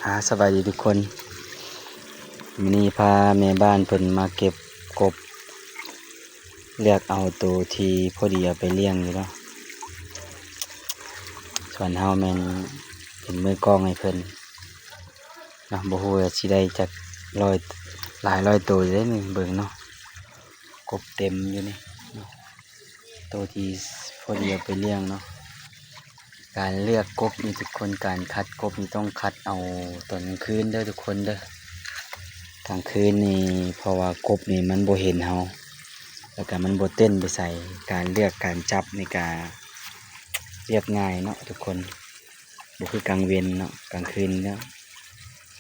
ອາ ສະບາຍດີທຸກຄົນ. ມື້ນີ້ພາແມ່ບ້ານເພິ່ນມາເກັບກົບ ເລືອກເອົາໂຕທີ່ພໍດີເອົາໄປລ້ຽງຢູ່ເນາະ. ສ່ວນເຮົາແມ່ນເປັນມືກ້ອງໃຫ້ເພິ່ນເນາະ. ບໍ່ຮູ້ວ່າຊິໄດ້ຈັກຮ້ອຍ ຫຼາຍຮ້ອຍໂຕຢູ່ເດ້ນີ້ ເບິ່ງເນາະ. ກົບເຕັມຢູ່ນີ້ເນາະ ໂຕທີ່ພໍດີເອົາໄປລ້ຽງເນາະ. ການເລືອກກົບນີ້ທຸກຄົນ ການຄັດກົບນີ້ຕ້ອງຄັດເອົາຕອນກາງຄືນເດີທຸກຄົນເດີ. ກາງຄືນນີ້ ເພາະວ່າກົບນີ້ມັນບໍ່ເຫັນເຮົາ ແລ້ວກະມັນບໍ່ເຕັ້ນໄປໃສ. ການເລືອກການຈັບນີ້ກະວຽກງ່າຍເນາະທຸກຄົນ ບໍ່ຄືກາງເວັນເນາະ ກາງຄືນເນາະ.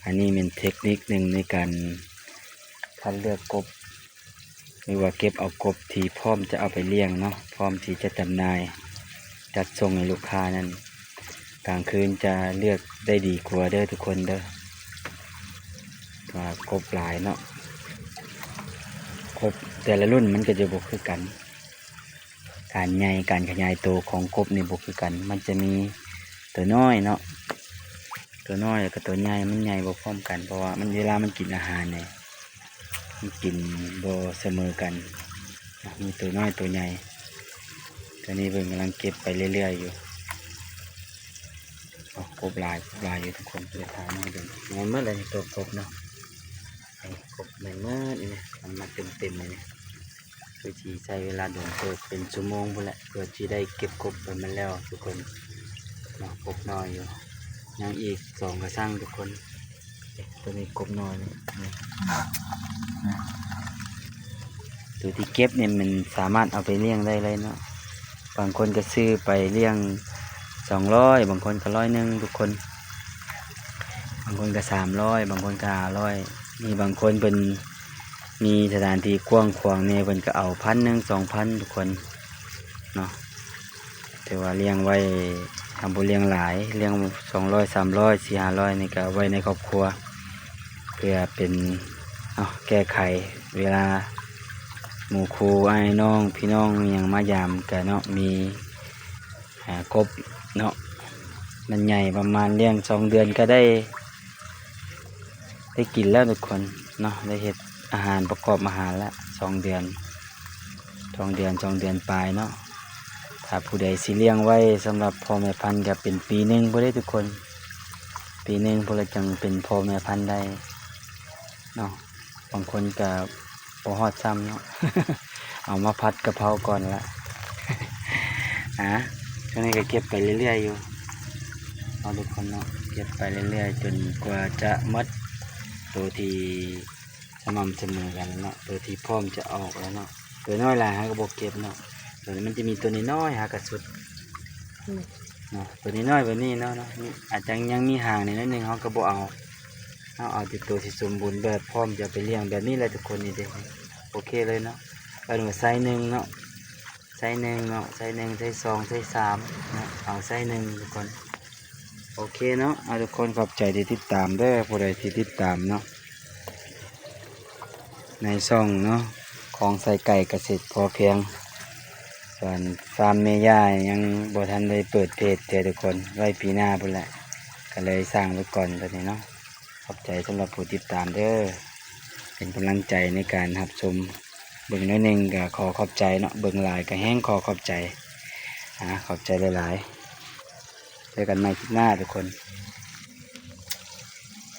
ອັນນີ້ແມ່ນເທັກນິກໜຶ່ງໃນການຄັດເລືອກກົບ ຫຼືວ່າເກັບເອົາກົບທີ່ພ້ອມຈະເອົາໄປລ້ຽງເນາະ ພ້ອມທີ່ຈະຈຳໜ່າຍ ຈັດສົ່ງໃຫ້ລູກຄ້ານັ້ນ ກາງຄືນຈະເລືອກໄດ້ດີກວ່າເດີທຸກຄົນເດີ. ວ່າກົບຫຼາຍເນາະ ກົບແຕ່ລະລຸ້ນມັນກະຈະບໍ່ຄືກັນ. ການໃຫຍ່ ການຂະຫຍາຍໂຕຂອງກົບນີ້ບໍ່ຄືກັນ ມັນຈະມີໂຕນ້ອຍເນາະ ໂຕນ້ອຍ ແລ້ວກະໂຕໃຫຍ່ ມັນໃຫຍ່ບໍ່ພ້ອມກັນ ເພາະວ່າມັນ ເວລາມັນກິນອາຫານນີ້ ມັນກິນບໍ່ສະເໝີກັນ ມີໂຕນ້ອຍໂຕໃຫຍ່. ຕອນນີ້ເພິ່ນກຳລັງເກັບໄປເລື້ອຍໆຢູ່. ໂອ້ ກົບຫຼາຍ ກົບຫຼາຍຢູ່ທຸກຄົນ ດຽວຖ່າຍມາໃຫ້ເບິ່ງ. ແມ່ນໝົດແລ້ວນີ້ ໂຕກົບເນາະ ນີ້ກົບແມ່ນໝົດນີ້ ມັນມາເຕັມໆເລີຍນີ້. ຄືຊິໃຊ້ເວລາດົນເຕີບ ເປັນຊົ່ວໂມງພຸ້ນແຫຼະ ເພື່ອຊິໄດ້ເກັບກົບໃຫ້ມັນແລ້ວທຸກຄົນເນາະ. ກົບນ້ອຍຢູ່ ຍັງອີກສອງກະຊັງທຸກຄົນ. ເອີ ໂຕນີ້ກົບນ້ອຍນີ້ ນີ້ ໂຕທີ່ເກັບນີ້ມັນສາມາດເອົາໄປລ້ຽງໄດ້ເລີຍເນາະ. ບາງຄົນກະຊື້ໄປລ້ຽງສອງຮ້ອຍ ບາງຄົນກະຮ້ອຍໜຶ່ງທຸກຄົນ ບາງຄົນກະສາມຮ້ອຍ ບາງຄົນກະຫ້າຮ້ອຍ. ມີບາງຄົນເພິ່ນມີສະຖານທີ່ກວ້າງຂວາງແດ່ ເພິ່ນກະເອົາພັນໜຶ່ງ ສອງພັນທຸກຄົນເນາະ. ແຕ່ວ່າລ້ຽງໄວ້ ຖ້າບໍ່ລ້ຽງຫຼາຍ ລ້ຽງສອງຮ້ອຍ ສາມຮ້ອຍ ສີ່ຫ້າຮ້ອຍນີ້ກະໄວ້ໃນຄອບຄົວ ເພື່ອເປັນເນາະ ແກ້ໄຂເວລາໝູ່ຄູ່ອ້າຍນ້ອງ ພີ່ນ້ອງຫຍັງມາຢາມກະເນາະ ມີ ຫາກົບເນາະ ມັນໃຫຍ່ປະມານລ້ຽງສອງເດືອນກະໄດ້ ໄດ້ກິນແລ້ວທຸກຄົນເນາະ ໄດ້ເຮັດອາຫານ ປະກອບອາຫານແລ້ວ ສອງເດືອນ ສອງເດືອນ ສອງເດືອນປາຍເນາະ. ຖ້າຜູ້ໃດຊິລ້ຽງໄວ້ສຳລັບພໍ່ແມ່ພັນກະເປັນປີໜຶ່ງພຸ້ນເດ້ທຸກຄົນ ປີໜຶ່ງພຸ້ນລະຈັ່ງເປັນພໍ່ແມ່ພັນໄດ້ເນາະ. ບາງຄົນກະບໍ່ຮອດຊ້ຳເນາະ ເອົາມາຜັດກະເພົາກ່ອນລະ. ອາ ຊ່ວງນີ້ກະເກັບໄປເລື້ອຍໆຢູ່ເນາະທຸກຄົນເນາະ ເກັບໄປເລື້ອຍໆ ຈົນກວ່າຈະໝົດໂຕທີ່ສະໝ່ຳສະເໝີກັນເນາະ ໂຕທີ່ພ້ອມຈະອອກແລ້ວເນາະ. ໂຕນ້ອຍຫຼາຍເຮົາກະບໍ່ເກັບເນາະ ໂຕນີ້ມັນຈະມີໂຕນ້ອຍໆ ຫາກະສຸດ ເນາະ ໂຕນ້ອຍໆແບບນີ້ເນາະ ເນາະ ອາດຈະຍັງມີຫາງແດ່ໜ້ອຍໜຶ່ງ ເຮົາກະບໍ່ເອົາ ເຮົາເອົາແຕ່ໂຕທີ່ສົມບູນແບບ ພ້ອມຈະໄປລ້ຽງແບບນີ້ແຫຼະທຸກຄົນ. ນີ້ເດ້ ໂອເຄເລີຍເນາະ ເອີ້ນວ່າໄຊໜຶ່ງເນາະ ໄຊໜຶ່ງເນາະ ໄຊໜຶ່ງ ໄຊສອງ ໄຊສາມເນາະ ເອົາໄຊໜຶ່ງທຸກຄົນ. ໂອເຄເນາະ ອາ ທຸກຄົນຂອບໃຈທີ່ຕິດຕາມເດີ ຜູ້ໃດທີ່ຕິດຕາມເນາະ ໃນຊ່ອງເນາະ ຂອງໄຊໄກ່ກະເສດພໍພຽງ. ສ່ວນຟາມແມ່ຍ່າຍັງບໍ່ທັນໄດ້ເປີດເພຈເທື່ອທຸກຄົນ ໄວ້ປີໜ້າພຸ້ນແຫຼະ ກະເລີຍສ້າງໄວ້ກ່ອນຕອນນີ້ເນາະ. ຂອບໃຈສຳລັບຜູ້ຕິດຕາມເດີ ເປັນກຳລັງໃຈໃນການຮັບຊົມ. ເບິ່ງໜ້ອຍໜຶ່ງກະຂໍຂອບໃຈເນາະ ເບິ່ງຫຼາຍກະແຮງຂໍຂອບໃຈ. ອາ ຂອບໃຈຫຼາຍໆ ເຈີກັນໃໝ່ຄລິບໜ້າທຸກຄົນ.